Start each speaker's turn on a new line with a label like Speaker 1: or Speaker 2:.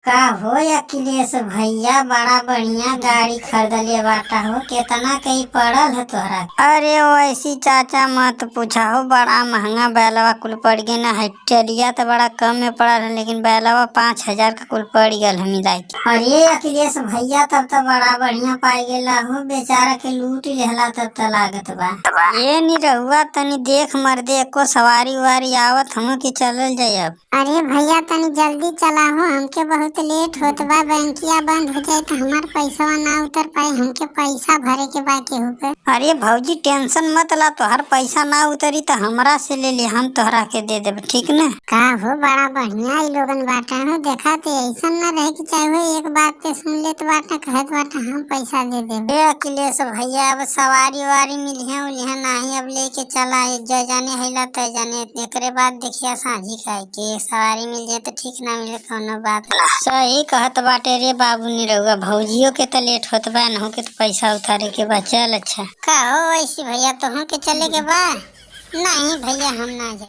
Speaker 1: का हो अखिलेश भैया, बड़ा बढ़िया गाड़ी खरीदले बाटा हो। केतना कई पड़ल है तोहरा? अरे वैसी चाचा मत पूछा हो, बड़ा महंगा बैलवा कुल पड़ गए ना। है टलिया तो बड़ा कम में पड़ल है, लेकिन बैलवा 5,000 का कुल पड़ गल है मिलाई के। अरे अखिलेश भैया, तब तो बड़ा बढ़िया पाई गेला हो, बेचारा के लूट लेहला तब तो लागत बा। ये नी रहुआ तनी देख मर्दे, एको सवारी उवारी आवत हम कि चलल जाए अब।
Speaker 2: अरे भैया, तनी जल्दी चलाहो, हमके बहुत लेट होत बा। बैंकिया बंद हो जाए तो हमार पैसवा ना उतर पाई, हमके पैसा भरे के बा केहू के।
Speaker 1: अरे भौजी, टेंशन मत ला, तोहर पैसा ना उतरी तो हमरा से ले ले, हम तोहरा के दे देब, ठीक ना?
Speaker 2: का हो, बड़ा बढ़िया ई लोगन बाटा हो। देखा ते ऐसन ना रहे कि चाहे हो एक बात पे सुन लेत बाटा, कहत बाटा हम पैसा दे देब।
Speaker 1: ए अखिलेश भैया, अब सवारी वारी मिलिहे उलिहे नाही, अब लेके चला जो जाने हैला तय जाने। एकरे बाद देखिया साझी खाए के सवारी मिल जाए तो ठीक, ना मिले कोनो बात ना। सही कहत बाटे रे बाबू निरहुआ, भौजियो के तो लेट होत बा, नहु के तो पैसा उतारे के बा। चल अच्छा।
Speaker 2: का हो ऐसी भैया, तोहू के चले के बा? नहीं भैया, हम ना जाए।